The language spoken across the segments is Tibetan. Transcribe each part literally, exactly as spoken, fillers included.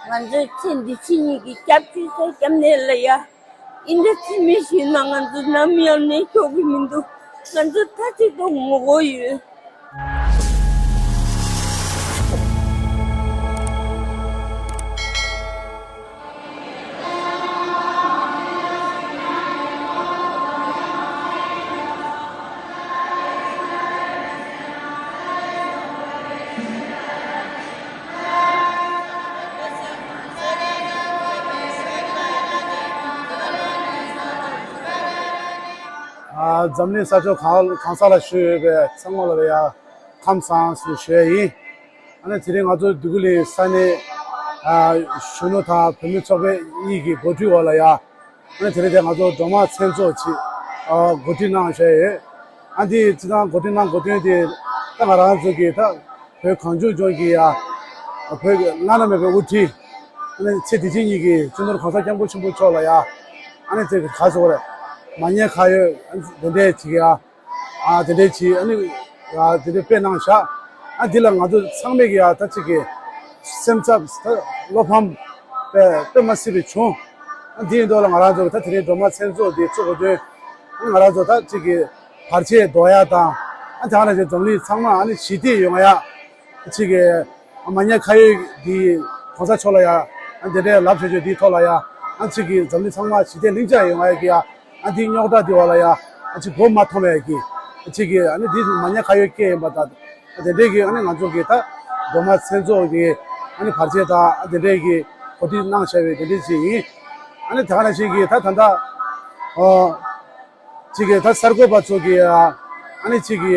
ང་ཚོའི་ཚེ་འདི་ཕྱི་གཉིས་ཀྱི་སྐྱབས་བཅོལ་ས་སྐྱབས་གནས་ལ་ཡ། འདི་འདྲ་ཚིག་མི་ཤེས་ན་ང་ཚོ་ནམ་ཡང་གནས་ཆོག་གི་མི་འདུག་ང་ཚོ་མཐའ་གཅིག་ཏུ་ངོ་རྒོལ་ཡོད། ཨ། འཛམ་གླིང་ས་ཕྱོགས་གང་གང་ས་ལ་བཞུགས་ཡོད་པའི་ཚང་མ་ལ་ཡ་ཁམས་བཟང་ཞེས་ཞུ་ཡ་ཡིན། ཨ་ནི་དེ་རིང་ང་ཚོ་འདི་གུ་ལི་ས་གནས་ཨ་གཞོན་ནུ་དང་བུད་མེད་ཚོགས་པ་གཉིས་ཀྱི་འགོ་ཁྲིད་འོག་ལ་ཡ། ཨ་ནི་དེ་རིང་དེ་ང་ཚོ་སྒྲོལ་མ་མཚན་ཚོགས་ཅིག་ཨ་གོ་སྒྲིག་གནང་བཞག་ཡོད། ཨ་འདི་ཅི་ཐང་གོ་སྒྲིག་གནང་དགོས་དོན་དེ་ད་ང་རང་ཚོ་གི་ད་བོད་གངས་ལྗོངས་ལྗོངས་ཀྱི་ཡ་བོད་ཀྱི་བླ་ན་མེད་པའི་དབུ་ཁྲིད་ཨ་ནི་ཚེ་འདི་ཕྱི་གཉིས་ཀྱི་སྤྱི་ནོར་གོང་ས་སྐྱབས་མགོན་ཆེན་པོ་མཆོག་ལ་ཡ་ཨ་ནི་ཚེ་ག་ཟེར་དགོས་རེད། མ་ཉེས་ཁ་གཡོག་ཨ་ནི་དེ་འདྲས་ཅིག་ཡ། ཨ་དེ་འདྲས་ཅིག་ཨ་ནི་ཨ་དེ་འདྲས་དཔེ་གནང་བཞག་ཨ་འདི་ལ་ང་ཚོ་ཚང་མས་ཀྱི་ཡ་ད་ཅིག་གི་སེམས་འཚབ་ད་བློ་ཕམ་དཔེ་དཔེ་མ་སྲིད་པའི་བྱུང་། ཨ་འདི་ཡིན་མདོག་ལ་ང་རང་ཚོ་གི་ད་དེ་རིང་སྒྲོལ་མ་མཚན་ཚོགས་འདི་ཚོགས་དགོས་དོན་ཨ་ནི་ང་རང་ཚོ་ད་ཅིག་གི་བར་ཆད་ཟློག་ཡ་དང་ཨ་དེ་ག་ནང་བཞིན་འཛམ་གླིང་ཚང་མ་ཨ་ནི་ཞི་བདེ་ཡོང་ཡ་ཅིག་གི་མ་ཉེས་ཁ་གཡོག་འདི་གོང་ས་མཆོག་ལ་ཡ་ཨ་དེ་འདྲས་ལབ་བྱས་བྱས་འདིའི་ཐོག་ལ་ཡ་ཨ་ཅིག་གི་འཛམ་གླིང་ཚང་མ་ཞི་བདེ་ལྷིང་འཇགས་ཡོང་ཡ་གི་ཡ། ཨ་འདི་རྙོག་དྲ་འདི་བ་ལ་ཡ་ཨ་ཅིག་མགོ་མ་འཐོམ་ཡ་གི་ཨ་ཅིག་གི་ཨ་ནི་འདི་མ་ཉེས་ཁ་གཡོག་སྐྱེ་ཡིན་པ་དང་ཨ་དེ་འདྲས་ཀྱི་ཨ་ནི་ང་ཚོ་གི་ད་སྒྲོལ་མ་མཚན་ཚོགས་ཀྱི་ཨ་ནི་བར་ཆད་དང་ཨ་དེ་འདྲས་ཀྱི་གོ་སྒྲིག་གནང་བྱ་བའི་དེ་འདྲས་ཅིག་ཡིན། ཨ་ནི་དེ་ག་ནང་བཞིན་གྱི་ད་ད་ལྟ་ཨོ་ཅིག་གི་ད་གསར་འགོད་པ་ཚོ་གི་ཨ་ནི་ཅིག་གི་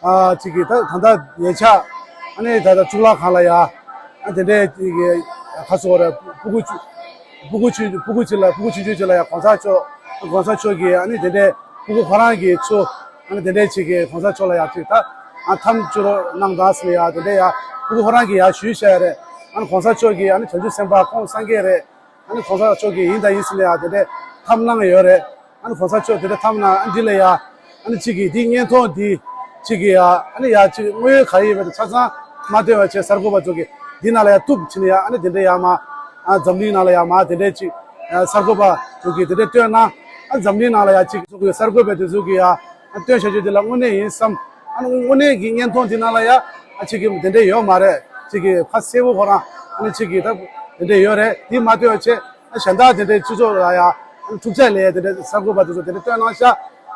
ཨ་ཅིག་གི་ད་ད་ལྟ་ཉེ་ཆར་ཨ་ནི་ད་ལྟ་གཙུག་ལག་ཁང་ལ་ཡ་ཨ་དེ་འདྲས་ཅིག་གི་ཁ་སོ་ར་སྤུ་གུ་སྤུ་གུ་ཆུ་སྤུ་གུ་ཆུ་ལ་སྤུ་གུ་ཆུང་ཆུང་ཆུ་ལ་ཡ་གོང་ས་མཆོག་གོང་ས་མཆོག་གིས་ཨ་ནི་དེ་འདྲའི་སྤུ་གུ་ཁོ་རང་གིས་ཚུར་ཨ་ནི་དེ་འདྲའི་ཅིག་གིས་གོང་ས་མཆོག་ལ་ཡ་ཅིག་ད་ཨ་འཐམ་བཅུག་རོགས་གནང་དང་ཟེར་ནས་ཡ་དེ་འདྲའི་ཡ་སྤུ་གུ་ཁོ་རང་གིས་ཡ་ཞུས་བཞག་ཡ་རེད། ཨ་ནི་གོང་ས་མཆོག་གིས་ཨ་ནི་བྱང་ཆུབ་སེམས་དཔའ་ཁོང་སངས་རྒྱས་རེད། ཨ་ནི་གོང་ས་མཆོག་གིས་ཡིན་དང་ཡིན་ཟེར་ནས་ཡ་དེ་འདྲའི་འཐམ་གནང་ཡོད་རེད། ཨ་ནི་གོང་ས་མཆོག་དེ་འདྲ་འཐམ་གནང་ཨ་འདི་ལ་ཡ། ཨ་ནི་གཅིག་གིས་འདི་བརྙན་ཐུང་འདི་གཅིག་གིས་ཡ་ཨ་ནི་ཡ་གཅིག་དངོས་ཡོད་ག་རེ་ཡོད་པ་དེ་ཆ་ཚང་མ་སྟོན་པ་བྱས་གསར་འགོད་པ་ཚོ་གིས་འདི་ནང་ལ་ཡ་གཏུབ་བྱས་ནས་ཡ་ཨ་ནི་དེ་འདྲ་ཡ་མ་ཨ་འཛམ་གླིང་ནང་ལ་ཡ་མ་དེ་འདྲ་གཅིག་ཨ་གསར་འགོད་པ་ཚོ་གིས་དེ་འདྲ་སྟོན་ན་ཨ་འཛམ་གླིང་ནང་ལ་ཡ་གཅིག་ཚོ་གིས་གསར་འགོད་པ་དེ་ཚོ་གིས་ཡ་ཨ་སྟོན་བྱ་རྒྱུ་དེ་ལ་དངོས་གནས་ཡིན་བསམ། ཨ་ནི་དངོས་གནས་ཀྱི་བརྙན་ཐུང་འདི་ནང་ལ་ཡ་ཨ་གཅིག་གིས་དེ་འདྲ་ཡོད་མ་རེད། གཅིག་གིས་ཁ་གསལ་པོ་ཁོ་རང་ཨ་ནི་གཅིག་གིས་ད་དེ་འདྲ་ཡོད་རེད། དེ་མ་སྟོན་བྱས། གཞན་དག་དེ་འདྲའི་སྤྱི་ཚོགས་ལ་ཡང་ཐུགས་ཆ་ལས་དེ་འདྲའི་གསར་འགོད་པ་དེ་ཚོ་དེ་འདྲ་སྟོན་གནང་ཤག་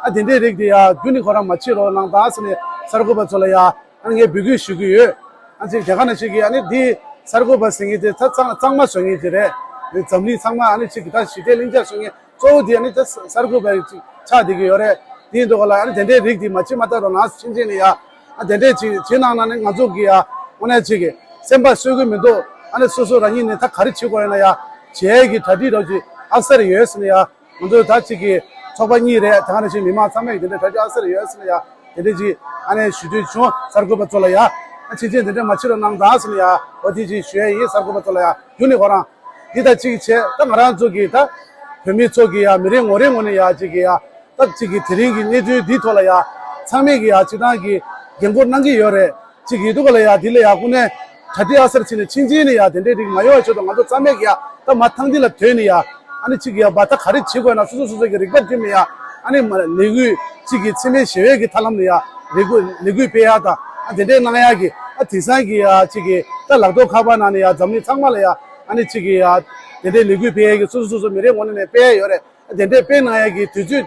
ཨ་དེ་འདྲའི་རིགས་དེ་ཡང་རྒྱུན་ནས་ཁོ་རང་མ་བྱེད་རོགས་གནང་དང་ཟེར་ནས་གསར་འགོད་པ་ཚོ་ལ་ཡང་ཨ་ངས་འབོད་སྐུལ་ཞུ་གི་ཡོད། ཨ་ཅིག་དེ་ག་ནང་བཞིན་གྱི་ཨ་ནི་འདི་གསར་འགོད་པ་ཟེར་མཁན་དེ་ད་གཙང་གཙང་མ་བཟོ་མཁན་དེ་རེད། འཛམ་གླིང་ཚང་མ་ཨ་ནི་ཅིག་ད་ཞི་བདེ་ལྷིང་འཇགས་བཟོ་མཁན་གཙོ་བོ་དེ་ཨ་ནི་ད་གསར་འགོད་པ་ཅིག་ཆགས་བསྡད་ཀྱི་ཡོད་རེད། དེ་ཡིན་དུས་ག་ལ་ཨ་ནི་དེ་འདྲའི་རིགས་དེ་མ་བྱེད་མ་ད་རོགས་གནང་ཕྱིན་ཆད་ནས་ཡ། ཨ་དེ་འདྲས་ཅིག་བྱེད་གནང་ན་ནི་ང་ཚོ་གི་ཡ་དངོས་གནས་ཅིག་གི་སེམས་པ་གསོ་གི་མི་འདུག་ཨ་ནི་སོ་སོ་རང་ཉིད་ནས་ད་ག་རེ་བྱེད་དགོས་ཡོད་ན་ཡ་བྱེད་ཡས་ཀྱི་གྲ་སྒྲིག་རོགས་ཅིག་ཨ་གསར་ཡོད་ཟེར་ནས་ཡ་ང་ཚོ་ད་ཅིག་གི་ཚོགས་པ་གཉིས་རེད། དེ་ག་ནང་བཞིན་མི་མང་ཚང་མས་ཀྱི་དེ་འདྲས་གྲ་སྒྲིག་ཨ་གསར་ཡོད་ཟེར་ནས་ཡ་དེ་འདྲས་ཅིག་ཨ་ནི་ཞུ་འདོད་བྱུང་གསར་འགོད་པ་ཚོ་ལ་ཡ་ཨ་ཕྱིན་ཆད་དེ་འདྲས་མ་བྱེད་རོགས་གནང་དང་ཟེར་ནས་ཡ་འོ་དེ་ཅིག་ཞུ་ཡས་ཡིན། གསར་འགོད་པ་ཚོ་ལ་ཡ་རྒྱུན་ནས་ཁོ་རང་འདི་ལྟ་ཅིག་བྱས་ད་ང་རང་ཚོ་གི་ད་བོད་མི་ཚོ་གི་ཡ་མི་རེ་ངོ་རེ་ངོ་ནས་ཡ་ཅིག་གི་ཡ། སྟབས་གཅིག་གིས་དེ་རིང་གི་གནས་ཚུལ་འདིའི་ཐོག་ལ་ཡ་ཚང་མས་ཀྱི་ཡ་སྤྱི་བཏང་གི་འགན་ཁུར་གནང་གི་ཡོད་རེད། གཅིག་ཡིན་དུས་ག་ལ་ཡ་འདི་ལ་ཡ་ཀུན་ནས་གྲ་སྒྲིག་ཨ་གསར་བྱས་ནས་ཕྱིན་ཆད་ནས་ཡ་དེ་འདྲའི་རིགས་མ་ཡོང་བ་ཆེད་དུ་ང་ཚོ་ཚང་མས་ཀྱི་ཡ་ད་མ་ཐང་འདི་ལ་དོན་ནས་ཡ་ཨ་ནི་གཅིག་གི་ཡ་བ་ད་ག་རེ་བྱེད་དགོས་ན་སོ་སོ་སོ་སོ་གི་རིག་པ་སྒྲིམ་ནས་ཡ་ཨ་ནི་མ་ལས་འགུལ་གཅིག་གི་འཚེ་མེད་ཞི་བའི་གི་ཐབས་ལམ་ནས་ཡ་རེ་སྐུལ་ལས་འགུལ་སྤེལ་ཡ་དང་ཨ་དེ་འདྲའི་གནང་ཡ་གི་ཨ་དེང་སང་གི་ཡ་གཅིག་གི་ད་ལག་ཐོག་ཁ་པར་ནང་ནས་ཡ་འཛམ་གླིང་ཚང་མ་ལ་ཡ་ཨ་ནི་གཅིག་གི་ཡ་དེ་འདྲའི་ལས་འགུལ་སྤེལ་ཡ་གི་སོ་སོ་སོ་སོ་མི་རེ་ངོ་ནས་ནས་སྤེལ་ཡ་ཡོད་རེད། དེ་འདྲས་དཔེ་གནང་ཡ་གི་དུས་ཚོད་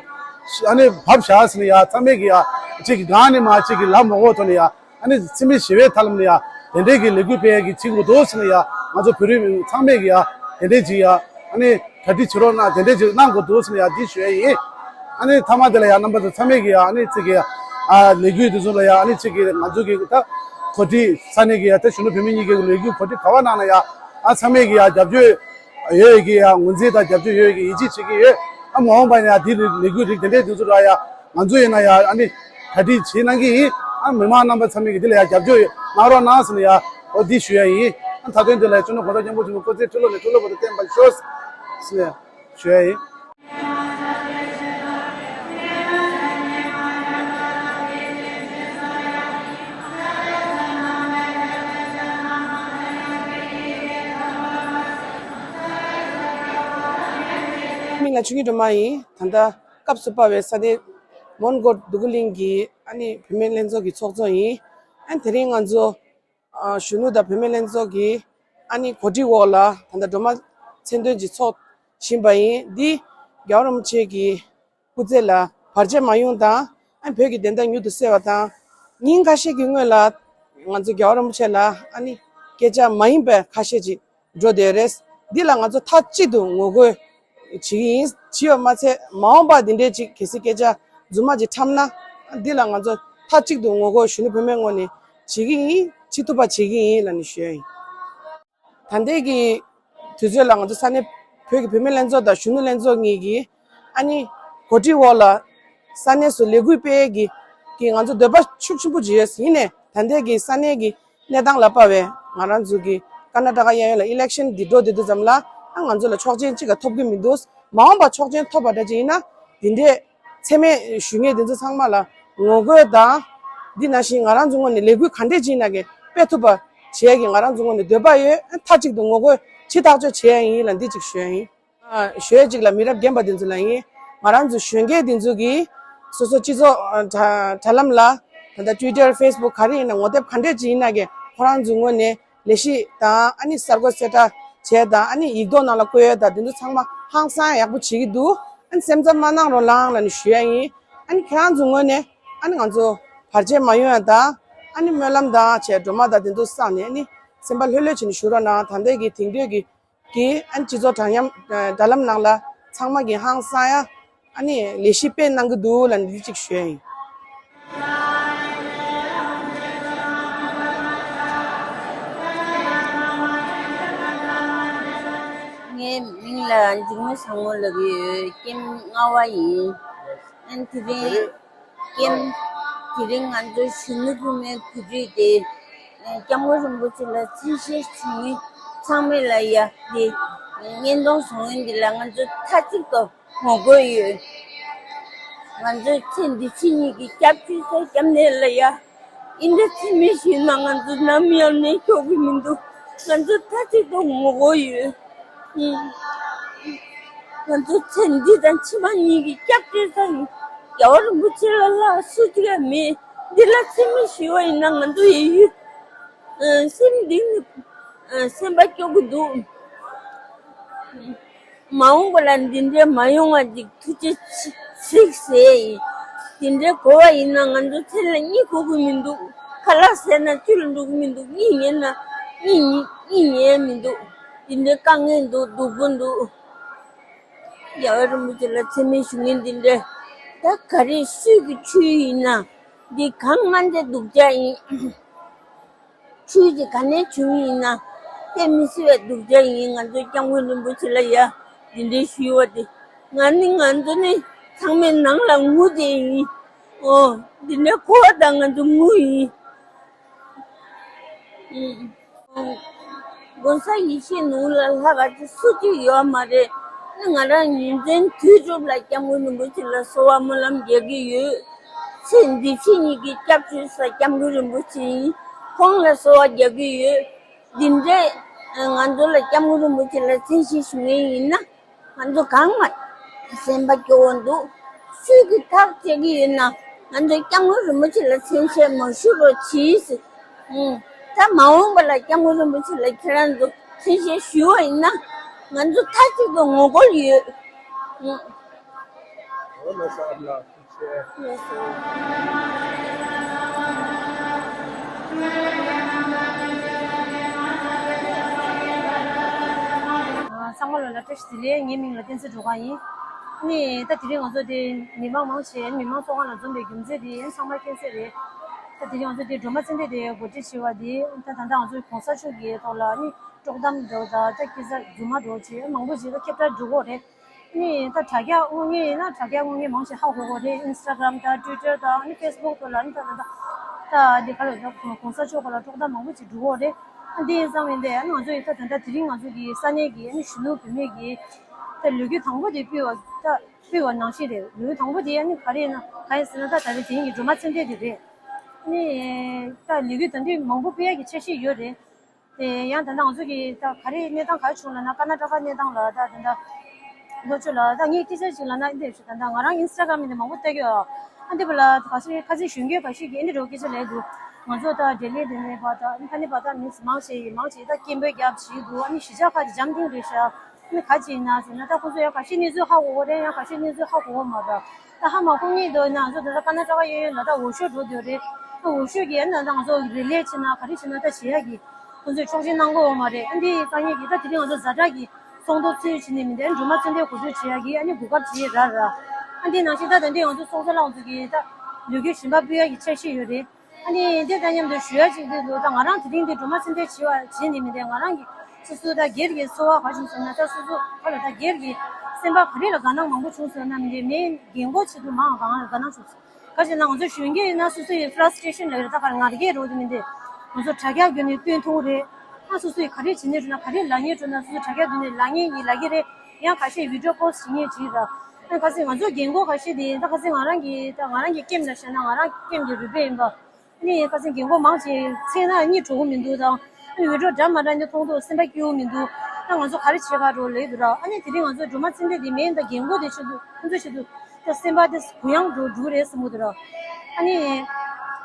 ཨ་ནི་བབས་བཞག་ཟིན་ཡ་ཚང་མས་ཀྱི་ཡ་གཅིག་གི་གང་ནས་མ་གཅིག་གི་ལབ་མ་གོ་ཐོག་ནས་ཡ་ཨ་ནི་འཚེ་མེད་ཞི་བའི་ཐབས་ལམ་ནས་ཡ་དེ་འདྲས་ཀྱི་ལས་འགུལ་སྤེལ་ཡ་གི་བྱེད་དགོས་འདུག་ཟིན་ཡ་ང་ཚོ་བོད་རིགས་ཚང་མས་ཀྱི་ཡ་དེ་འདྲས་ཀྱི་ཡ་ཨ་ནི་གྲ་སྒྲིག་བྱེད་རོགས་གནང་དེ་འདྲས་ཀྱི་གནང་དགོས་འདུག་ཟིན་ཡ་འདི་ཞུ་ཡ་ཡིན། ཨ་ནི་མཐའ་མ་དེ་ལ་ཡ་རྣམ་པ་ཚོ་ཚང་མས་ཀྱི་ཡ་ཨ་ནི་གཅིག་གི་ཡ་ཨ་ལས་འགུལ་དེ་ཚོ་ལ་ཡ་ཨ་ནི་གཅིག་གི་ང་ཚོ་གི་ད་གོ་སྒྲིག་ས་གནས་ཀྱི་ཡ་ད་གཞོན་ནུ་བུད་མེད་གཉིས་ཀྱི་ལས་འགུལ་གོ་སྒྲིག་ག་བ་གནང་ན་ཡ་ཨ་ཚང་མས་ཀྱི་ཡ་རྒྱབ་སྐྱོར། ཡོད་ཀྱི་ཡ་ངོས་འཛིན་དང་རྒྱབ་སྐྱོར་ཡོད་ཀྱི་ཡིད་ཆེས་བྱེད་ཀྱི་ཡོད། ཨ་མ་འོངས་པ་ཡིན་ན་ཡ་འདི་ལས་འགུལ་རིགས་དེ་འདྲའི་དུས་ཚོད་ར་ཡ་ང་ཚོ་ཡིན་ན་ཡ་ཨ་ནི་གྲ་སྒྲིག་བྱེད་གནང་གི་ཡིན། ཨ་མི་མང་རྣམ་པ་ཚང་མས་ཀྱི་འདི་ལ་ཡ་རྒྱབ་སྐྱོར་གནང་རོགས་གནང་ཟེར་ནས་ཡ་འོ་འདི་ཞུ་ཡ་ཡིན། ཨ་མཐའ་དོན་དེ་ལ་ཡ་སྤྱི་ནོར་གོང་ས་སྐྱབས་མགོན་ཆེན་པོ་སྐུ་ཚེ་ཁྲི་ལོ་ནས་ཁྲི་ལོ་བར་དུ་བརྟན་པར་ཤོག་ཟེར་ནས་ཞུ་ཡ་ཡིན། ལ་ཆོས་ཀྱི་སྒྲོལ་མ་ཡིན། ད་ལྟ་སྐབས་སུ་བབས་པའི་ས་གནས་མོན་གྷོ་འདོད་རྒུ་གླིང་གི་ཨ་ནི་བུད་མེད་ལྷན་ཚོགས་ཀྱི་ཚོགས་གཙོ་ཡིན། ཨ་ནི་དེ་རིང་ང་ཚོ་ཨ་གཞོན་ནུ་དང་བུད་མེད་ལྷན་ཚོགས་ཀྱི་ཨ་ནི་གོ་སྒྲིག་འོག་ལ་ད་ལྟ་སྒྲོལ་མ་མཚན་འདོན་གྱི་ཚོགས་བཞིན་པ་ཡིན། འདི་རྒྱལ་བ་རིན་པོ་ཆེ་གི་སྐུ་ཚེ་ལ་བར་ཆད་མ་ཡོང་དང་ཨ་ནི་བོད་ཀྱི་བདེན་མཐའ་མྱུར་དུ་གསལ་བ་དང་། ཉིན་ཁ་ཤས་ཀྱི་སྔོན་ལ་ང་ཚོ་རྒྱལ་བ་རིན་པོ་ཆེ་ལ་ཨ་ནི་སྐད་ཆ་མ་ཡིན་པ་ཁ་ཤས་ཅིག་འགྲོ་བསྡད་རེད། འདི་ལ་ང་ཚོ་མཐའ་གཅིག་ཏུ་ངོ་རྒོལ་བྱེད་ཀྱི་ཡིན། བྱས་པ་མ་ཚད་མ་འོངས་པ་འདི་འདྲའི་ཅིག་གལ་སྲིད་སྐད་ཆ་རྫུན་མ་ཅིག་འཁྲབ་ན་འདི་ལ་ང་ཚོ་མཐའ་གཅིག་ཏུ་ངོ་རྒོལ་གཞོན་ནུ་བུད་མེད་ངོས་ནས་བྱེད་ཀྱི་ཡིན། བྱེད་ཐུབ་པ་བྱེད་ཀྱི་ཡིན་ལབ་ནས་ཞུ་ཡ་ཡིན། ད་ལྟའི་གི་དུས་ཚོད་ལ་ང་ཚོ་ས་གནས་བོད་ཀྱི་བུད་མེད་ལྷན་ཚོགས་དང་གཞོན་ནུ་ལྷན་ཚོགས་གཉིས་ཀྱིས་ཨ་ནི་གོ་སྒྲིག་འོག་ལ་ས་གནས་སུ་ལས་འགུལ་སྤེལ་གྱི་གི་ང་ཚོ་འདོད་པ་ཤུགས་ཆེན་པོ་ཅིག་ཡོད། ཡིན་ནའི་ད་ལྟའི་གི་ས་གནས་ཀྱི་གནས་སྟངས་ལ་དཔག་པའི་ང་རང་ཚོ་གི་ཀར་ན་ཊ་ཀ་གཡས་གཡོན་ལ་ཨི་ལེག་ཤན་འདི་འགྲོ་བསྡད་དུས་ཙམ་ལ་ཨ་ང་ཚོ་ལ་ཆོག་མཆན་གཅིག་ག་ཐོབ་གི་མི་འདུག་མ་འོངས་པ་ཆོག་མཆན་ཐོབ་པ་འདྲ་ཅིག་ཡིན་ན་འདི་འདྲའི་མཚན་སྨད་ཞུ་མཁན་འདི་ཚོ་ཚང་མ་ལ་ངོ་རྒོལ་དང་། འདི་ནང་བཞིན་ང་རང་ཚོ་ངོས་ནས་ལས་འགུལ་ག་འདྲས་ཅིག་ཡིན་ན་གི་སྤེལ་ཐུབ་པ་བྱེད་ཀྱི་ང་རང་ཚོ་ངོས་ནས་འདོད་པ་ཡོད། མཐའ་གཅིག་ཏུ་ངོ་རྒོལ་ཇི་ཐག་ཆོད་བྱེད་ཡ་ཡིན་ལ་འདི་གཅིག་ཞུ་ཡ་ཡིན། ཨ་ཞུ་ཡ་གཅིག་ལ་མི་རབས་རྒན་པ་འདི་ཚོ་ལ་ཡིན། ང་རང་ཚོ་གཞོན་སྐྱེས་འདི་ཚོ་གིས་སོ་སོ་སྤྱི་ཚོགས་ཨ་དྲ་དྲ་ལམ་ལ་ད་ལྟ་ཊུའི་ཊར་ཕེ་སི་བུག་ག་རེ་ཡིན་ན་ངོ་དེབ་ག་འདྲས་ཅིག་ཡིན་ན་གི་ཁོ་རང་ཚོའི་ངོས་ནས་ལས་གཞི་དང་ཨ་ནི་གསར་འགོད་གསལ་བསྒྲགས་བྱས་དང་ཨ་ནི་ཡིག་ཐོག་ནང་ལ་བཀོད་ཡོད་དང་དེ་ཚོ་ཚང་མ་ཧང་སང་ཡག་པོ་བྱེད་ཀྱི་འདུག་ཨ་ནི་སེམས་འཚབ་མ་གནང་རོགས་གནང་ལབ་ནས་ཞུ་ཡ་ཡིན། ཨ་ནི་ཁྱེད་རང་ཚོའི་ངོས་ནས་ཨ་ནི་ང་ཚོ་བར་ཆད་མ་ཡོང་ཡ་དང་ཨ་ནི་སྨོན་ལམ་དང་བྱས་སྒྲོལ་མ་དང་དེ་ཚོ་བསགས་ནས་ཨ་ནི་སེམས་པ་ལྷོད་ལྷོད་བྱས་ནས་བཞུགས་རོགས་གནང་། ད་ལྟའི་གི་དེང་དུས་ཀྱི་གི་ཨ་ནི་སྤྱི་ཚོགས་དྲ་མཉམ་དྲ་ལམ་ནང་ལ་ཚང་མ་གི་ཧང་སང་ཡ་ཨ་ནི་ལས་གཞི་སྤེལ་གནང་གི་འདུག་ལབ་ནས་འདི་གཅིག་ཞུ་ཡ་ཡིན། ངའི་མིང་ལ་འཇིགས་མེད་བཟང་མོ་ལབ་ཀྱི་ཡོད། ཀེམ་ལྔ་པ་ཡིན། ཨན་དེ་རིང་ཀེམ་དེ་རིང་ང་ཚོ་གཞོན་ནུ་བུད་མེད་གོ་སྒྲིག་དེ་སྐྱབས་མགོན་རིན་པོ་ཆེ་ལ་མཚན་ཤས་ཞུ་མི་ཚང་མས་ལ་ཡ་དེ་བརྙན་ཐུང་བཟོ་མཁན་འདི་ལ་ང་ཚོ་མཐའ་གཅིག་ཏུ་ངོ་རྒོལ་ཡོད། ང་ཚོའི་ཚེ་འདི་ཕྱི་གཉིས་ཀྱི་སྐྱབས་བཅོལ་ས་སྐྱབས་གནས་ལ་ཡ། ཨིན་དྲ་ཚིག་མེད་ཞུས་ན་ང་ཚོ་ནམ་ཡང་གནས་ཆོག་གི་མི་འདུག་ང་ཚོ་མཐའ་གཅིག་ཏུ་ངོ་རྒོལ་ཡོད། ང་ཚོ་ཚེ་འདི་དང་ཕྱི་མ་གཉིས་ཀྱི་སྐྱབས་བཅོལ་ས་ཡིན། རྒྱལ་བ་རིན་པོ་ཆེ་ལ་ལྷག་སུ་གཅིག་ཡང་མེད། འདི་ལ་ཚིག་མེད་ཞུས་པ་ཡིན་ན་ང་ཚོ་ཡི་ཡུལ་སེམས་གཏིང་ནས་སེམས་པ་སྐྱོ་གི་འདུག་མ་འོངས་པ་ལ་འདི་འདྲའི་མ་ཡོང་བ་ཅིག་ཐུགས་རྗེ་ཆེ་ཟེར་ཡིན། འདི་འདྲའི་གོ་བ་ཡིན་ན་ང་ཚོ་ཚེ་ལ་གཉིད་ཁུག་གི་མི་འདུག་ཁ་ལག་ཟས་ན་ཆུ་ལ་འགྲོ་གི་མི་འདུག་གཉིད་ཉལ་ན་གཉིད་ཉལ་གཉིད་ཉལ་མི་འདུག་འདི་འདྲའི་དཀའ་ངལ་འདུག་སྡུག་པོ་འདུག་རྒྱལ་བ་རིན་པོ་ཆེ་ལ་མཚན་སྨད་ཞུ་མཁན་འདི་འདྲའི་ད་ག་རེ་སུས་ཀྱི་ཆོས་ཡིན་ན་འདི་གང་ང་འདྲ་སྡུག་ཅག་ཡིན། ཆོས་ཀྱི་ག་ནས་བྱུང་ཡིན་ན་དཔེ་མི་སྲིད་པའི་སྡུག་ཅག་ཡིན། ང་ཚོ་སྐྱབས་མགོན་རིན་པོ་ཆེ་ལ་ཡ་འདི་འདྲའི་ཞུས་པ་དེ་ང་ནི་ང་ཚོ་ནི་ཚང་མའི་ནང་ལ་ངུ་བསྡད་ཡིན། ཨོ་འདི་ནས་གོ་བ་དང་ང་ཚོ་ངུ་ཡིན། ཨུམ། གོང་ས་ཡེ་ཤེས་ནོར་བུ་ལ་ལྷག་ག་ཅིག་སུ་གཅིག་ཡོད་མ་རེད། ནི་ང་རང་ཉིན་མཚན་དུས་རྒྱུན་ལ་སྐྱབས་མགོན་རིན་པོ་ཆེ་ལ་གསོལ་བ་སྨོན་ལམ་རྒྱག་གི་ཡོད། ཚེ་འདི་ཕྱི་གཉིས་ཀྱི་སྐྱབས་བཅོལ་ས་སྐྱབས་མགོན་རིན་པོ་ཆེ་ཡིན། ཁོང་ལ་གསོལ་བ་རྒྱག་གི་ཡོད། འདི་འདྲས་ང་ཚོ་ལ་སྐྱབས་མགོན་རིན་པོ་ཆེ་ལ་མཚན་ཤས་ཞུ་མཁན་ཡིན་ན། ང་ཚོ་གང་མ་སེམས་པ་སྐྱོ་བོ་འདུག་སུས་ཀྱི་ཐག་བཅད་ཀྱི་ཡོད་ན་ང་ཚོ་སྐྱབས་མགོན་རིན་པོ་ཆེ་ལ་མཚན་ཤས་མ་ཞུ་རོགས་གྱིས། ཨུམ། ད་མ་འོངས་པ་ལ་སྐྱབས་མགོན་རིན་པོ་ཆེ་ལ་ཁྱེད་རང་ཚོ་མཚན་ཤས་ཞུ་བ་ཡིན་ན་ང་ཚོ་མཐའ་གཅིག་ཏུ་ངོ་རྒོལ་ཡོད། ཨུམ། ཚང་མ་ལ་ལ་བཀྲ་ཤིས་བདེ་ལེགས། ངའི་མིང་ལ་བསྟན་འཛིན་སྒྲོལ་དཀར་ཡིན། ནི་ད་དེ་རིང་ང་ཚོ་དེ་མི་མང་མང་ཆེ་མི་མང་ཚོགས་ཁང་ལ་འཛོམས་པའི་རྒྱུ་མཚན་དེ་ཡིན་ཚང་མ་མཁྱེན་གསལ་རེད། ད་དེ་རིང་ང་ཚོ་དེ་སྒྲོལ་མ་ཚེ་འདས་དེ་གོ་སྒྲིག་བྱས་པ་དེ་ད་ད་ལྟ་ང་ཚོ་གོང་ས་མཆོག་གི་ཐོག་ལ་ནི་དཀྲོག་གཏམ་འདྲ་བོ་དང་ད་སྐད་ཆ་རྫུན་མ་འདྲ་བོ་བྱས་མང་པོ་ཞིག་ད་ཁྱབ་བསྒྲགས་འགྲོ་གི་རེད། ནི་ད་དྲ་རྒྱ་དངོས་གནས་ཡིན་ན་དྲ་རྒྱ་དངོས་གནས་མང་ཆེ་ཧ་གོ་གོ་རེད། ཨིན་སི་ཊ་གྷ་རམ་དང་ཊུའི་ཊར་དང་ནི་ཕེ་སི་བུག་ཐོག་ལ་ནི་ད་ད་ད་ད་འདི་ག་ལ་ད་གོང་ས་མཆོག་ག་ལ་དཀྲོག་གཏམ་མང་པོ་ཅིག་འགྲོ་གོ་རེད། ཨ་འདི་ཡིན་ཙང་མིན་ཏེ་ཨ་ནི་ང་ཚོ་ཡི་ད་ད་ལྟ་དེ་རིང་ང་ཚོ་གི་ས་གནས་ཀྱི་ཨ་ནི་གཞོན་ནུ་བུད་མེད་ཀྱི་ད་ལོ་རྒྱུས་དང་པོ་དེ་སྤེལ་བ་ད་སྤེལ་བ་ནང་བཞིན་རེད། ལོ་རྒྱུས་དང་པོ་དེ་ཨ་ནི་ག་རེ་ཡིན་ན་ག་ཡིན་ཟེར་ན་ད་ད་རེས་དེ་རིང་གི་སྒྲོལ་མ་ཚེ་འདས་དེ་རེད། ཨ་ནི་ད་ལོ་རྒྱུས་ད་འདི་མང་པོ་སྤེལ་ཡ་གི་འཆར་གཞི་ཡོད་རེད། དེ་ཡང་ད་ལྟ་ང་ཚོ་གི་ད་ག་རེ་གནས་སྟངས་ག་རེ་བྱུང་ལབ་ན་ཀར་ན་ཊ་ཀ་གནས་སྟངས་ལ་ད་ད་ལྟ་ ལོ་ཆུ་ལ་ད་ངས་སྐད་ཆ་ཞིག་ལབ་ན་འདི་ཞུ། ད་ད་ང་རང་ཨིན་སི་ཊ་གྷ་རམ་འདི་མང་པོ་ལྟ་གི་ཡོད། ཨ་འདི་བ་ལ་ག་ཚོད་ཁ་སང་གཞོན་སྐྱེས་ཁ་ཤས་ཀྱིས་ཨ་འདི་འདྲ་བོ་སྐད་ཆ་ལབ་འདུག་ང་ཚོ་ད་ལྡི་ལི་འདི་ནས་བ་ད་ཨ་ནི་ཕ་ནི་བ་ད་མི་མང་ཆེ་མང་ཆེ་ད་སྐད་འབོད་རྒྱབ་བྱེད་འདུག་ཨ་ནི་གཞིས་ཆགས་ཁག་གི་འཇམ་ཐིང་རེད་ཤག་ཨ་ནི་ག་ཅིག་ཡིན་ན་ཟེར་ན་ད་ཁོ་ཚོ་ཡང་ཁ་ཤས་གནས་ཚུལ་ཧ་གོ་གི་རེད། ཡང་ཁ་ཤས་གནས་ཚུལ་ཧ་གོ་གི་མ་རེད། ད་ཧ་མ་གོ་མཁན་འདུག་ན་ང་ཚོ་ད་ལྟ་ཀར་ན་ཊ་ཀ་གཡས་གཡོན་ལ་ད་འོག་ཤོར་འགྲོ་འདོད་རེད། ད་འོག་ཤོར་གྱི་ཨ་ནི་ད་ང་ཚོ་རི་ལེ་བྱེད་ན་ག་རེ་བྱེད་ན་ད་བྱེད་ཡག་གི་ཁོང་ཚོས་ཆོག་མཆན་གནང་གི་ཡོད་མ་རེད། ཨ་འདི་དཀའ་ངལ་གྱིས་ད་དེ་རིང་ང་ཚོ་ཛ་དྲག་གི་ཚོགས་འདུ་ཚུད་བྱས་ནས་མི་འདུག་སྒྲོལ་མ་ཚེ་བརྟན་གོ་སྒྲིག་བྱེད་ཡག་གི་ཨ་ནི་གོ་སྐབས་བྱེད་ར་ར། ཨ་འདི་ནང་བཞིན་ད་ད་འདི་ང་ཚོ་ཚོགས་གཙོ་ལགས་ཚོ་གིས་ད་ལས་འགུལ་གཞན་པ་སྤེལ་ཡག་གི་འཆར་གཞི་ཡོད་རེད། ཨ་ནི་འདི་དང་མཉམ་དུ་ཞུ་ཡག་ཅིག་འདི་ལོ་ད་ང་རང་དེ་རིང་འདི་སྒྲོལ་མ་ཚེ་བརྟན་བྱེད་པ་བྱེད་ནས་མི་འདུག་ང་རང་གི་སོ་སོ་ད་སྒེར་གྱི་ཚོར་བ་ག་བྱུང་སོང་ན་ད་སོ་སོ་ག་ལ་ད་སྒེར་གྱི་སེམས་པ་ག་རེ་ལ་དགའ་སྣང་མང་པོ་བྱུང་སོང་ན་མི་འདུག་མིའི་རྒན་གོག་ཆེད་དུ་མང་དགའ་དགའ་སྣང་བྱུང་སོང་། ག་ཅིག་ན་ང་ཚོ་གཞོན་སྐྱེས་ཡིན་ན་སོ་སོ་ཡི་ཕ་ར་སི་ཊི་རེ་ཤན་ལབ་ཡོད་རེད། ད་ག་ང་རྒྱལ་རོགས་དེ་མི་འདུག་ང་ཚོ་དྲ་རྒྱ་བརྒྱུད་ནས་སྟོན་ཐུབ་རེད། ཨ་སོ་སོ་ཡི་ག་རེ་བྱེད་ནས་འགྲོ་ན་ག་རེ་ལབ་ཉེས་འགྲོ་ན་སོ་སོ་དྲ་རྒྱ་བརྒྱུད་ནས་ལབ་ཉེས་ཡིན་ལབ་ཀྱི་རེད། ཡང་ཁ་ཤས་བི་ཌི་ཡོ་པོ་སི་ཊི་བྱེད་ཉེས་བྱེད་ར། ཨ་ཁ་སང་ང་ཚོ་རྒན་གོག་ཁ་ཤས་དེ་ད་ཁ་སང་ང་རང་གི་ད་ང་རང་གི་ཀེམ་ལ་བཤད་ན་ང་རང་ཀེམ་གྱི་རུས་སྦལ་ཡིན་པ། ཨ་ནི་ཁ་སང་རྒན་གོག་མང་ཆེ་མཚན་ན་གཉིད་འགྲོ་གི་མི་འདུག་དང་ཨ་ནི་བི་ཌི་ཡོ་འདྲ་མ་འདྲ་འདི་མཐོང་དུས་སེམས་པ་སྐྱིད་པོ་མི་འདུག་ད་ང་ཚོ་ག་རེ་བྱེད་ག་འགྲོ་ལབ་འདུག་ར། ཨ་ནི་དེ་རིང་ང་ཚོ་སྒྲོལ་མ་ཚེ་བརྟན་དེ་མིན་ད་རྒན་གོག་དེ་ཆེད་དུ་ཁོང་ཚོ་ཆེད་དུ་ད་སེམས་པ་དེ་གུ་ཡངས་འགྲོ་འགྲོ་གི་རེད་བསམ་གི་འདུག་ར། ཨ་ནི་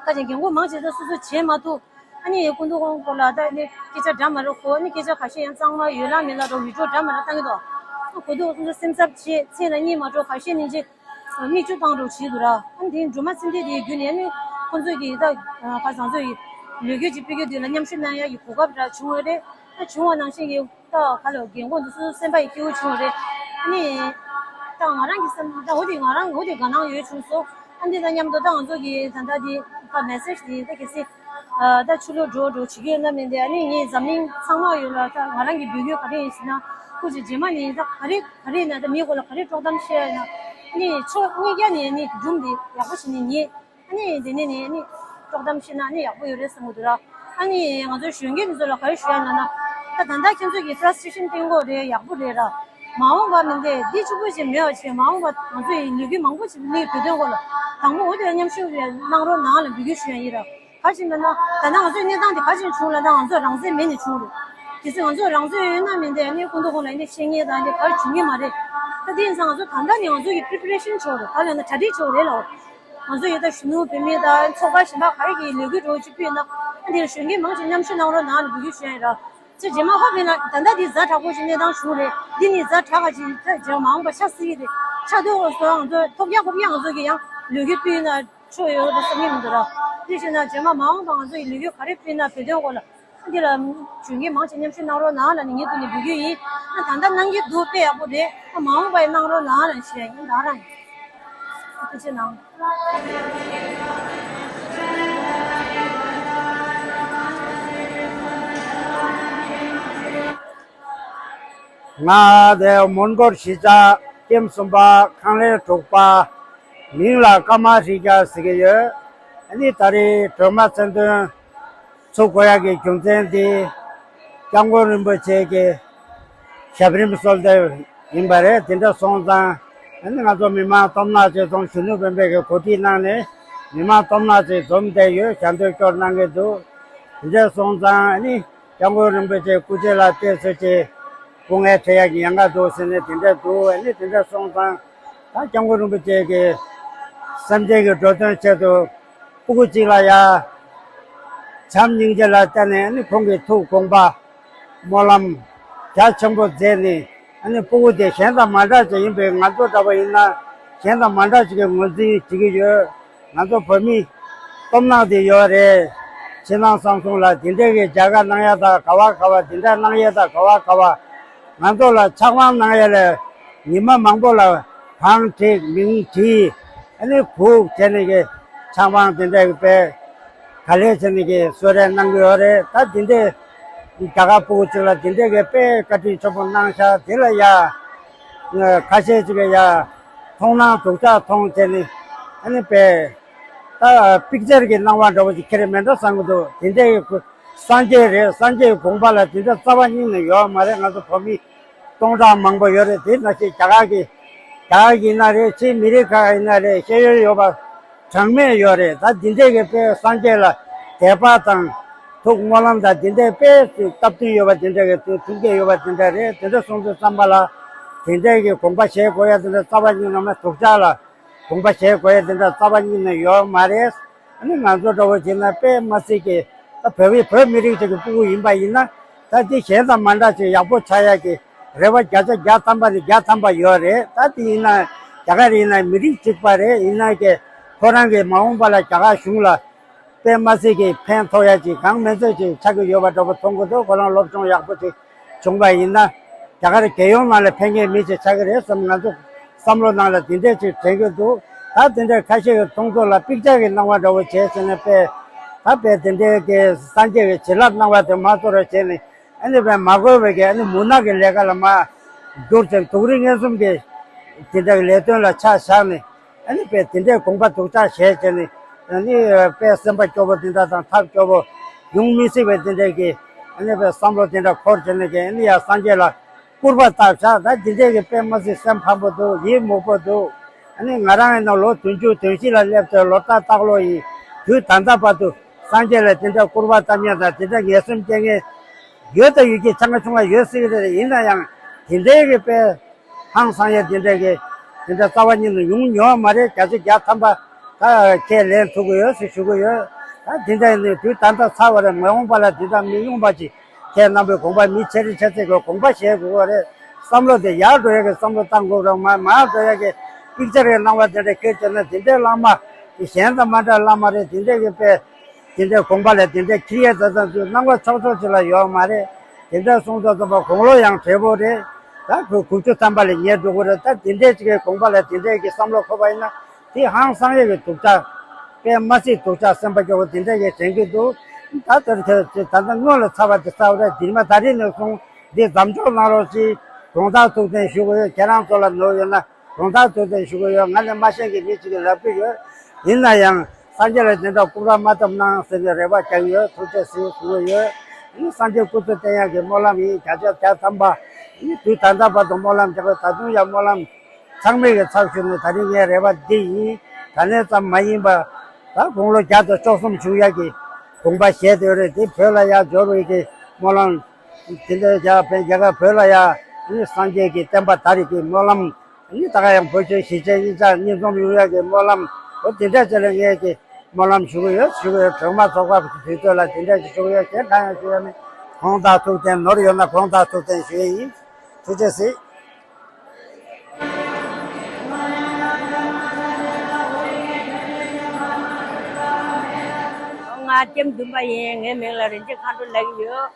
ད་ཅིག་རྒན་གོག་མང་ཆེ་ད་སོ་སོ་བྱེད་མ་ཐུབ། ཨ་ནི་སྐུ་མདུན་ཁོང་སྐོར་ལ་ད་ནི་སྐད་ཆ་འདྲ་མ་འདྲ་གོ། ཨ་ནི་སྐད་ཆ་ཁ་ཤས་ཡང་གཙང་མ་ཡོད་ལ་མེད་ལ་རོ་བི་ཌི་ཡོ་འདྲ་མ་འདྲ་བཏང་གི་འདུག་ཨ་གོ་དུས་ཁོང་ཚོ་སེམས་འཚབ་བྱེད། མཚན་ལ་གཉིད་མ་འགྲོ། ཁ་ཤས་ནི་ཅིག་མིག་ཆུ་བཏང་རོགས་བྱེད་འདུག་ར། ཨ་ནི་དེ་སྒྲོལ་མ་ཚེ་བརྟན་དེའི་བརྒྱུད་ནས་ཨ་ནི་ཁོང་ཚོས་ཀྱི་ད་ཁ་སང་ཚོ་ཡི་ལས་འགུལ་ཅིག་སྤེལ་རྒྱུ་དེ་ལ་མཉམ་ཞུགས་གནང་ཡ་ཡི་གོ་སྐབས་འདྲ་བྱུང་བ་རེད། ཨ་བྱུང་བ་ནང་བཞིན་གྱི་ད་ག་ལ་རྒན་གོག་འདི་ཚོ་སེམས་པ་ཡི་སྐྱིད་པོ་བྱུང་རེད། ཨ་ནི་ད་ང་རང་གི་སེམས་ད་འོ་དེ་ང་རང་འོ་དེ་དགའ་སྣང་ཡོད་བྱུང་སོང་། ཨ་འདི་དང་མཉམ་དུ་ད་ང་ཚོ་གི་ད་ལྟ་འདི་ད་མེ་སེ་ཇི་འདི་ད་གལ་སྲིད་ད་ཆུ་ལོག་འགྲོ་འགྲོ་བྱེད་ཀྱི་ཡོད་ན་མིན་ཏེ། ཨ་ནི་ངས་འཛམ་གླིང་ཚང་མ་ཡོད་ལ་ད་ང་རང་གི་འབོད་སྐུལ་ག་རེ་ཡིན་ཟེར་ན། སྐུ་མཁྱེན་རྗེས་མ་ནི་ད་ག་རེ་ག་རེ་ཡིན་ན་ད་མིའི་སྐོར་ལ་ག་རེ་དཀྲོག་གཏམ་བཤད་ཡ་ཡིན་ན། ཨ་ནི་ཕྱོགས་གཉིས་ཀ་ནས་ཨ་ནི་སྒྲུང་འདི་ཡག་པོ་ཞིག་ནི་ཉེས། ཨ་ནི་དེ་ནས་ནི་ཨ་ནི་དཀྲོག་གཏམ་བཤད་ན་ཨ་ནི་ཡག་པོ་ཡོད་རེད་བསམ་གི་འདུག་ར། ཨ་ནི་ང་ཚོའི་གཞོན་སྐྱེས་འདི་ཚོ་ལ་ག་རེ་ཞུ་ཡ་ཡིན་ལབ་ན། ད་ད་ལྟ་ཁྱེད་ཚོ་གི་ཕ་ར་སི་ཊི་རེ་ཤན་བསྟན་དགོས་རེད། ཡག་པོ་རེད་ར། མ་འོངས་པ་མི་འདས་འདི་གཅིག་པུ་ཞིག་མེད་པ་བྱས་མ་འོངས་པ་ང་ཚོ་ཡི་ལས་འགུལ་མང་པོ་ཞིག་སླེབས་བོད་དོན་སྐོར་ལ། དང་པོ་འོ་དེ་མཉམ་ཞུགས་གནང་རོགས་གནང་ལ་འབོད་སྐུལ་ཞུ་ཡ་ཡིན་ར། ག་ཅིག་མེད་ན་ད་ལྟ་ང་ཚོའི་གནས་སྟངས་དེ་ག་ཅིག་བྱུང་ལབ་ན་ང་ཚོ་རང་བཙན་མེད་ནས་བྱུང་རེད། གལ་སྲིད་ང་ཚོ་རང་བཙན་ཡོད་ན་མི་འདས་ཨ་ནི་སྐུ་མདུན་ཁོང་ལ་ཨ་ནི་བཤད་མཁན་དང་ཨ་ནི་ག་རེ་བྱུང་གི་མ་རེད། ད་དེ་ཡིན་ཙང་ང་ཚོ་ད་ལྟ་ནས་ང་ཚོ་གི་པི་རི་པ་རེ་ཤན་བྱེད་དགོས་རེད། ག་ལབ་ན་གྲ་སྒྲིག་བྱེད་དགོས་རེད་ལ། ང་ཚོ་ཡི་ད་གཞོན་ནུ་བུད་མེད་དང་ཚོགས་པ་གཞན་པ་ག་རེ་གི་ལས་འགུལ་འགྲོ་ཅིག་སྤེལ་ན་ཨ་དེར་གཞོན་སྐྱེས་མང་ཆེ་མཉམ་ཞུགས་གནང་རོགས་གནང་ལ་འབོད་སྐུལ་ཞུ་ཡ་ཡིན་ར། ཚེ་རྗེས་མ་ཧོབ་ཡིན་ན་ད་ལྟ་འདི་ཛ་དྲག་པོ་ཞིག་གནས་སྟངས་བྱུང་རེད། འདི་ནི་ཛ་དྲག་ག་ཅིག་ཐ་རྗེས་མ་མ་འོངས་པ་ཆགས་སྲིད་ཀྱི་རེད། ཆགས་དུས་སྐབས་སུ་ང་ཚོ་ཐོབ་རྒྱག་ཧོབ་རྒྱག་ང་ཚོ་གི་ཡང་ལས་འགུལ་སྤེལ་ན་ཆོག་ཡོད་རེད་བསམ་གྱི་མི་འདུག་ར། དེ་བྱས་ན་རྗེས་མ་མ་འོངས་པ་ང་ཚོ་ཡི་ལས་འགུལ་ག་རེ་སྤེལ་ན་བོད་དོན་སྐོར་ལ་འདི་ལ་གཞོན་སྐྱེས་མང་ཆེ་མཉམ་ཞུགས་གནང་རོགས་གནང་ལ་ནི་ངའི་ཐོག་ནས་འབོད་སྐུལ་ཡིན། ད་ལྟ་གནང་གི་འདུག་དཔེ་ཡག་པོ་རེད། མ་འོངས་པ་ཡི་གནང་རོགས་གནང་ལ་ཞུ་ཡ་ཡིན། ད་རང་ཡིན། ཐུགས་རྗེ་གནང་། ང་དེ་མོན་གྷོ་གཞིས་ཆགས་ཀེམ་གསུམ་པ་ཁང་ལས་དྲུག་པ། མིང་ལ་ཀརྨ་ཧྲི་རྒྱ་ཟེར་གྱི་ཡོད། ཨ་ནི་ད་རེས་སྒྲོལ་མ་མཚན་འདོན་ཚུགས་དགོས་ཡག་གི་རྒྱུ་མཚན་དེ་སྐྱབས་མགོན་རིན་པོ་ཆེ་གི་ཞབས་རིམ་གསོལ་འདེབས་ཡིན་པ་རེད། དེ་འདྲ་སོང་ཙང་ཨ་ནི་ང་ཚོ་མི་མང་སྟོབས་ནག་ཅིག་ཚོང་གཞོན་ནུ་སྤེན་པས་གི་གོ་སྒྲིག་གནང་ནས་མི་མང་སྟོབས་ནག་ཅིག་འཛོམས་བསྡད་ཡོད། ཞལ་འདོན་སྐྱོར་གནང་གི་འདུག་དེ་འདྲ་སོང་ཙང་ཨ་ནི་སྐྱབས་མགོན་རིན་པོ་ཆེའི་སྐུ་ཚེ་ལ་བལྟས་ཚོད་ཀྱི་སྐུ་ངལ་འཕྲད་ཡག་གི་ཉེན་ཁ་འདུག་ཟེར་ནས་དེ་འདྲ་འདུག་ཨ་ནི་དེ་འདྲ་སོང་ཙང་ད་སྐྱབས་མགོན་རིན་པོ་ཆེ་གི་སེམས་ཅན་གྱི་འགྲོ་དོན་ཆེད་དུ་སྤུ་གུ་གཅིག་ལ་ཡ་བྱམས་སྙིང་རྗེ་ལ་བརྟེན་ནས་ཨ་ནི་ཁོང་གི་ཐུགས་དགོངས་པ་སྨོན་ལམ་རྒྱ་ཆེན་པོ་མཛད་ནས་ཨ་ནི་སྤུ་གུ་དེ་གཞན་དང་མ་འདྲ་ཅིག་ཡིན་པས། ང་ཚོ་འདྲ་བ་ཡིན་ན་གཞན་དང་མ་འདྲ་ཅིག་གི་ངོས་འཛིན་བྱེད་ཀྱི་ཡོད། ང་ཚོ་བོད་མི་སྟོབས་ནག་དེ་ཡོད་རེད། ཕྱི་ནང་གསང་གསུམ་ལ་དེ་འདྲས་ཀྱི་རྒྱལ་ཁ་གནང་ཡ་དང་ག་བ་ག་བ་དེ་འདྲ་གནང་ཡ་དང་ག་བ་ག་བ་ང་ཚོ་ལ་ཆགས་སྡང་གནང་ཡ་ལས་ཉི་མ་མང་པོ་ལ་བང་བསྒྲིགས་མིང་བྲིས་ཨ་ནི་སྒུག་བྱས་ནས་ཀྱི་ཆགས་སྡང་དེ་འདྲས་ཀྱི་དཔེ་ག་ལེ་བྱས་ནས་ཀྱི་གསོལ་རས་གནང་གི་ཡོད་རེད། ད་དེ་འདྲས་རྒྱ་གར་སྤུ་གུ་གཅིག་ལ་དེ་འདྲས་ཀྱི་དཔེ་བཀའ་དྲིན་ཆེན་པོ་གནང་ཤག་དེ་ལ་ཡ་ཁ་ཤས་ཅིག་གི་ཡ་མཐོང་སྣང་སྡུག་ཅག་མཐོང་བྱས་ནས་ཨ་ནི་དཔེ། ད་པིག་ཅར་གྱི་སྣང་བ་འདྲ་བོ་ཞིག་ཁྱེར་མེད་འགྲོ་བསམ་གྱི་འདུག་དེ་འདྲའི་སངས་རྒྱས་རེད། སངས་རྒྱས་ཀྱི་དགོངས་པ་ལ་དེ་འདྲ་རྩ་བ་ཉིད་ནས་ཡོད་མ་རེད། ང་ཚོ་བོད་མི་སྟོང་ཕྲག་མང་པོ་ཡོད་རེད། དེ་ནང་བཞིན་རྒྱ་གར་གྱི་རྒྱ་གར་གྱི་ཡིན་ན་རེད། ཕྱིའི་མི་རིགས་ཁག་ཡིན་ན་རེད། ཤེས་ཡོན་ཡོད་པ་གྲངས་མེད་ཡོད་རེད། ད་འདི་འདྲའི་གི་དཔེ་སངས་རྒྱས་ལ་དད་པ་དང་ཐུགས་སྨོན་ལམ་དང་འདི་འདྲའི་དཔེ་སྟབས་བསྟུན་ཡོད་པ་འདི་འདྲ་གི་ཐུགས་འགན་ཡོད་པ་འདི་འདྲ་རེད། དེ་འདྲ་སོང་དུས་ཙམ་པ་ལ་ དེ་འདྲའི་གི་དགོངས་པ་བཞེས་དགོས་ཡ་དེ་འདྲ་རྩ་བ་ཉིད་ནས་མ། སྡུག་ཅག་ལ་དགོངས་པ་བཞེས་དགོས་ཡ་དེ་འདྲ་རྩ་བ་ཉིད་ནས་ཡོད་མ་རེད། ཨ་ནི་ང་ཚོ་འདྲ་བོ་བྱས་ན་དཔེ་མ་སྲིད་ཀྱི་ད་བོད་པའི་བོད་མི་རིགས་ཅིག་གི་སྤུ་གུ་ཡིན་པ་ཡིན་ན། ད་དེ་གཞན་དང་མ་འདྲ་ཅིག་ཡག་པོ་ཆགས་ཡ་གི་རེ་བ་བརྒྱ་ཆ་བརྒྱ་ཐམ་པ་ནས་བརྒྱ་ཐམ་པ་ཡོད་རེད། ད་དེ་ཡིན་ན་རྒྱ་གར་ཡིན་ན་མི་རིགས་གཅིག་པ་རེད། ཡིན་ན་ཀྱི་ཁོ་རང་གི་མ་འོངས་པ་ལ་རྒྱ་གར་གཞུང་ལ་དཔེ་མ་སྲིད་ཀྱི་ཕན་ཐོགས་ཡ་ཅིག་གང་མིན་ཚད་ཅིག་ཆགས་ཀྱི་ཡོད་པ་འདྲ་པོ་མཐོང་གི་འདུག་ཁོ་རང་སློབ་སྦྱོང་ཡག་པོ་ཅིག་བྱུང་པ་ཡིན་ན། རྒྱ་གར་རྒྱལ་ཡོངས་ནང་ལ་ཕན་མཁན་མི་ཅིག་ཆགས་ཀྱི་རེད་བསམ། ང་ཚོ་བསམ་བློ་ནང་ལ་དེ་འདྲས་ཅིག་དྲན་གྱི་འདུག་ད་དེ་འདྲས་ཁ་ཤས་ཀྱི་མཐོང་ཚོར་ལ་པིག་ཅར་གྱི་སྣང་བ་འདྲ་བོ་བྱས་ཟེར་ནས་དཔེ། ད་དཔེ་དེ་འདྲས་ཀྱི་སངས་རྒྱས་ཀྱི་བྱིན་རླབས་གནང་བ་དེ་མ་ཚོར་བ་བྱས་ནས། ཨ་ནི་དཔེ་མ་དགོས་པའི་གི་ཨ་ནི་མུན་ནག་གི་ལས་ཀ་ལ་མ་བསྒྱུར་ཏེ་སྡུག་རུས་ངན་གསུམ་གྱི་དེ་འདྲ་གི་ལས་དོན་ལ་ཆ་བཞག་ནས། ཨ་ནི་དཔེ་དེ་འདྲའི་དགོངས་པ་སྡུག་ཅག་བཞེས་བྱས་ནས། ཨ་ནི་དཔེ་སེམས་པ་སྐྱོ་པོ་དེ་འདྲ་དང་ཐབས་སྐྱོ་པོ་ཡོང་མི་སྲིད་པའི་དེ་འདྲའི་གི་ཨ་ནི་དཔེ་བསམ་བློ་དེ་འདྲ་འཁོར་བྱས་ནས་གི་ཨ་ནི་ཡ་སངས་རྒྱས་ལ་སྐུར་པ་བཏབ་བཞག་ད་དེ་འདྲའི་གི་དཔེ་མ་སྲིད་སེམས་ཕམ་པོ་འདུག་ཡིད་མུག་པོ་འདུག་ཨ་ནི་ང་རང་ཡིན་ན་ལོ་བདུན་ཅུ་དོན་བཞི་ལ་སླེབས་ཚེ་ལོ་ལྟར་ལྟག་ལོ་ཡིན། དུས་ད་ལྟ་བར་དུ་སངས་རྒྱས་ལ་དེ་འདྲ་སྐུར་པ་བཏབ་མཁན་དང་དེ་འདྲ་ངན་སེམས་སྐྱེ་མཁན་ཡོད་དང་ཡོད་ཀྱི་ཆ་ང་ཆུང་ང་ཡོད་སྲིད་ཀྱི་རེད། ཡིན་ན་ཡང་དེ་འདྲའི་གི་དཔེ་ཧང་སང་ཡ་དེ་འདྲ་གི་དེ་འདྲ་རྩ་བ་ཉིད་ནས་ཡོང་མྱོང་མ་རེད། བརྒྱ་ཆ་བརྒྱ་ཐམ་པ་ད་ཁས་ལེན་ཐུབ་ཀྱི་ཡོད་ཟེར་ཞུ་གི་ཡོད། ད་དེ་འདྲ་ཡིན་ནའི་དུས་ད་ལྟ་ཚར་བ་རེད། མ་འོངས་པ་ལ་དེ་འདྲ་མི་ཡོང་བ་ཅིག་ཁྱེད་རྣམ་པའི་དགོངས་པ་མི་ཆེ་རིང་ཆེ་ཚད་ཀྱི་དགོངས་པ་བཞེས་དགོས་པ་རེད། བསམ་བློ་དེ་ཡར་འགྲོ་ཡ་གི་བསམ་བློ་བཏང་དགོས་རེད། མར་མར་འགྲོ་ཡ་གི་པིག་ཅར་གི་སྣང་བ་དེ་འདྲ་ཁྱེད་བྱས་ན་དེ་འདྲའི་བླ་མ་གཞན་དང་མ་འདྲ་བླ་མ་རེད། དེ་འདྲ་གི་དཔེ་དེ་འདྲའི་དགོངས་པ་ལ་དེ་འདྲའི་ཁྱེར་ཡ་ད་ཙམ་དུས་སྣང་བ་ཆོག་ཆོག་ཅིག་ལ་ཡོད་མ་རེད། དེ་འདྲ་སོང་ཙང་ཙམ་པ་དགུང་ལོ་ཡང་བགྲེས་པོ་རེད། ད་དགུ་དགུ་བཅུ་ཐམ་པ་ལ་ཉེ་འགྲོ་གི་རེད། ད་དེ་འདྲའི་ཅིག་གི་དགོངས་པ་ལ་དེ་འདྲའི་གི་བསམ་བློ་འཁོར་བ་ཡིན་ན་དེ་ཧང་སང་ཡས་ཀྱི་སྡུག་ཅག་དཔེ་མ་སྲིད་སྡུག་ཅག་སེམས་པ་སྐྱོ་བོ་དེ་འདྲ་ཞིག་དྲན་གྱི་འདུག་ད་ལྟར་ཁྱོད་ཚོས་ད་ལྟ་སྔོན་ལ་ཚར་བ་དེ་ཚར་བ་རེད། འདིར་མ་ད་རེས་ནས་བཟུང་འདི་མཚམས་འཇོག་གནང་རོགས་ཞེས་དགོངས་དག་ཐུགས་བདེན་ཞུ་གི་ཡོད། ཁྱེད་རང་ཚོ་ལ་ནོར་ཡོད་ན་དགོངས་དག་ཐུགས་བདེན་ཞུ་གི་ཡོད། ང་ལས་མ་ཤེས་མཁན་མི་གཅིག་གིས་ལབ་ཀྱི་ཡོད། ཡིན་ན་ཡང་སངས་རྒྱས་ལ་དེ་འདྲ་སྐུར་པ་མ་བཏབ་གནང་ཟེར་ནས་རེ་བ་རྒྱག་གི་ཡོད། ཐུགས་རྗེ་ཆེ་ཞུ་གི་ཡོད། ཨ་ནི་སངས་རྒྱས་སྐུ་ཚེ་བརྟན་ཡག་གི་སྨོན་ལམ་ཡིན། བརྒྱ་ཆ་བརྒྱ་ཐམ་པ། ཨ་ནི་དུས་ད་ལྟ་བར་དུ་སྨོན་ལམ་རྒྱག་གི་ད་དུང་ཡང་སྨོན་ལམ། ཚང་མས་ཀྱི་ཚབ་ཞུས་ནས་ད་རིང་ངའི་རེ་བ་འདི་ཡིན། ད་ནས་ཙམ་མ་ཡིན་པ། ད་དགུང་ལོ་བརྒྱ་དང་བཅུ་གསུམ་བཞུགས་ཡག་གི་དགོངས་པ་བཞེས་ཏེ་ཡོད་རེད། དེ་བོད་ལ་ཡར་འབྱོར་བའི་གི་སྨོན་ལམ། དེ་འདྲ་རྒྱ་བོད་རྒྱ་གར་བོད་ལ་ཡར་ནི་སངས་རྒྱས་ཀྱི་བསྟན་པ་དར་ཡག་གི་སྨོན་ལམ། ནི་ད་ག་ཡང་བོད་ཆོལ་གཞིས་བྱེས་གཉིས་ཆ་གཉིས་འཛོམས་ཡོང་ཡག་གི་སྨོན་ལམ། འོ་དེ་འདྲ་བྱས་ལ་ངས་ཀྱི་སྨོན་ལམ་ཞུ་གི་ཡོད། ཞུ་གི་ཡོད། སྒྲོལ་མ་ཚོགས་པ་དུས་ཚོད་ལ་དེ་འདྲ་ཞིག་ཞུ་གི་ཡོད། གཞན་གང་ཡང་ཞུ་ཡ་མེད། དགོངས་དག་ཐུགས་བདེན། ནོར་ཡོད་ན་དགོངས་དག་ཐུགས་བདེན་ཞུ་ཡ་ཡིན། ཐུགས་རྗེ་གཟིགས། ང་ལྕམ་བདུན་པ་ཡིན། ངའི་མིང་ལ་རིན་ཆེན་མཁའ་འགྲོ་ལབ་ཀྱི་ཡོད།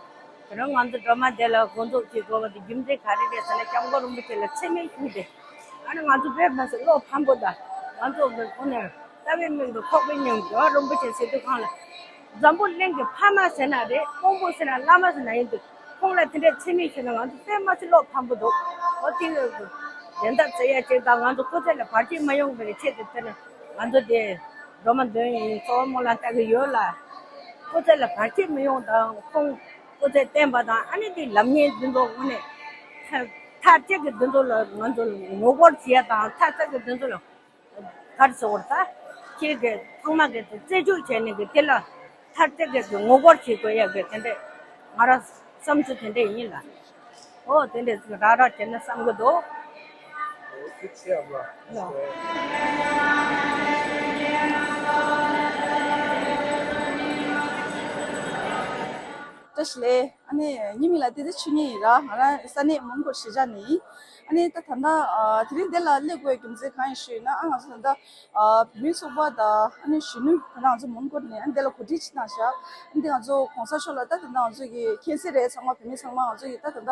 དེ་རིང་ང་ཚོ་སྒྲོལ་མ་སྡེ་ལ་དགོངས་རྫོགས་བྱེད་དགོས་པ་དེ་རྒྱུ་མཚན་ག་རེ་རེད་ཟེར་ན། སྐྱབས་མགོན་རིན་པོ་ཆེ་ལ་མཚན་སྨད་ཞུས་ཏེ། ཨ་ནི་ང་ཚོ་དཔེ་མ་སྲིད་བློ་ཕམ་པོ་དང་། ང་ཚོ་གི་སྒོ་ནས་རྩ་བའི་མིང་དུ་ཁོག་པའི་སྙིང་རྒྱལ་བ་རིན་པོ་ཆེ་ཟེར་དུས་སྒང་ལ། འཛམ་བུ་གླིང་གི་ཕ་མ་ཟེར་ན་རེད། དཔོན་པོ་ཟེར་ན་བླ་མ་ཟེར་ན་ཡིན་དུས། ཁོང་ལ་དེ་འདྲའི་མཚན་སྨད་ཞུས་ན་ང་ཚོ་དཔེ་མ་སྲིད་བློ་ཕམ་པོ་འདུག་འོ་དེ་ལ་དེ་འདྲ་བྱེད་ཡ་ཅིག་དང་། ང་ཚོ་སྐུ་ཚེ་ལ་བར་ཆད་མ་ཡོང་བའི་ཆེད་དུ་དེ་ནི་ང་ཚོ་དེ་སྒྲོལ་མ་འདོན་ཡིན། གསོལ་བ་སྨོན་ལམ་བཏབ་ཀྱི་ཡོད་ལ། སྐུ་ཚེ་ལ་བར་ཆད་མི་ཡོང་དང་། ཁོང་སྐུ་ཚེ་བརྟན་པ་དང་། ཨ་ནི་དེ་ལམ་ངན་འདི་ཚོ་དངོས་གནས་མཐར་ཐར་ཆེད་ཀྱི་འདི་ཚོ་ལ་ང་ཚོ་ངོ་རྒོལ་བྱེད་ཡ་དང་། ཐར་ཆེད་ཀྱི་འདི་ཚོ་ལ་ག་རེ་ཟེར་དགོས་རེད། ད་ཁྱེད་ཀྱིས་ཚང་མ་གིས་རྩད་གཅོད་བྱས་ནས་ཀྱི་དེ་ལ་མཐར་ཐུག་གི་ངོ་རྒོལ་བྱེད་དགོས་ཡ་གི་དེ་འདྲས་ང་རང་བསམ་ཚུལ་དེ་འདྲས་ཡིན་ལ། འོ་དེ་འདྲས་ཅིག་རག་རག་བྱས་ན་བསམ་གི་འདུག་ཨོ་ཐུགས་རྗེ་ཆེ་ཨ་མ། ལགས། བཀྲ་ཤིས་བདེ་ལེགས། ཨ་ནི་ངའི་མིང་ལ་བསྟན་འཛིན་ཆོས་ཉིད་ཡིན་ར། ང་རང་ས་གནས་མོན་གྷོ་གཞིས་ཆགས་ནས་ཡིན། ཨ་ནི་ད་ད་ལྟ་ཨ་དེ་རིང་འདི་ལ་སླེབས་དགོས་རྒྱུ་མཚན་གང་ཡིན་ཞུས་ན། ཨ་ང་ཚོ་ད་ལྟ་ཨ་བོད་མིའི་ཚོགས་པ་དང་ཨ་ནི་གཞོན་ནུ་ད་ལྟ་ང་ཚོ་མོན་གྷོ་ནས་ཨ་ནི་འདི་ལ་གོ་སྒྲིག་བྱེད་གནང་ཤག་ཨ་ནི་འདི་ང་ཚོ་གོང་ས་མཆོག་ལ་ད་ད་ལྟ་ང་ཚོ་གི་མཁྱེན་གསལ་རེད། ཚང་མ་བོད་མི་ཚང་མ་ང་ཚོ་གི་ད་ད་ལྟ་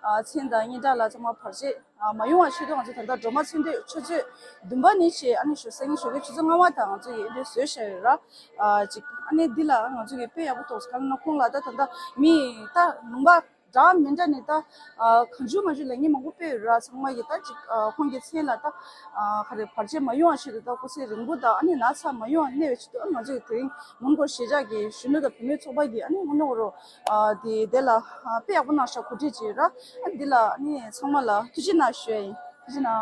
ཨ་མཚན་དང་སྙན་གྲགས་ལ་ཚང་མ་བར་ཆད་ཨ་མ་ཡོང་བ་ཆེད་དུ་ང་ཚོ་ད་ལྟ་སྒྲོལ་མ་མཚན་བསྟོད་ཆུ་ཚོད་བདུན་པ་ནས་བྱས། ཨ་ནི་ཞོགས་སང་ཉིན་ཞོགས་ཀའི་ཆུ་ཚོད་ལྔ་པ་དང་ང་ཚོ་ཡི་འདི་བཟོས་བཞག་ཡོད་ར། ཨ་ཅིག་ཨ་ནི་འདི་ལ་ང་ཚོ་གི་དཔེ་ཡག་པོ་ཐོགས་སོང་། གང་ལབ་ན་ཁོང་ལ་ད་ད་ལྟ་མི་ད་ལུང་པ་འདྲ་མི་འདྲ་ནས་ད་ཨ་གང་བྱུང་མང་བྱུང་ལ་ངས་མང་པོ་དཔེ་ཡོད་ར། ཚང་མ་གི་ད་ཅིག་ཨ་ཁོང་གི་མཚན་ལ་ད་ཨ་ག་རེ་བར་ཆད་མ་ཡོང་བ་ཆེད་དུ་ད་སྐུ་ཚེ་རིང་པོ་དང་ཨ་ནི་ན་ཚ་མ་ཡོང་བ་གནས་པའི་ཆེད་དུ་ཨ་ང་ཚོ་གི་དེ་རིང་མོན་གྷོ་གཞིས་ཆགས་ཀྱི་གཞོན་ནུ་དང་བུད་མེད་ཚོགས་པ་གིས་ཨ་ནི་དངོས་གནས་རོ་ཨ་དེ་དེ་ལ་ཨ་དཔེ་ཡག་པོ་གནང་ཤག་གོ་སྒྲིག་བྱས་ར། ཨ་འདི་ལ་ཨ་ནི་ཚང་མ་ལ་ཐུགས་རྗེ་གནང་ཞུ་ཡ་ཡིན། ཐུགས་རྗེ་གནང་།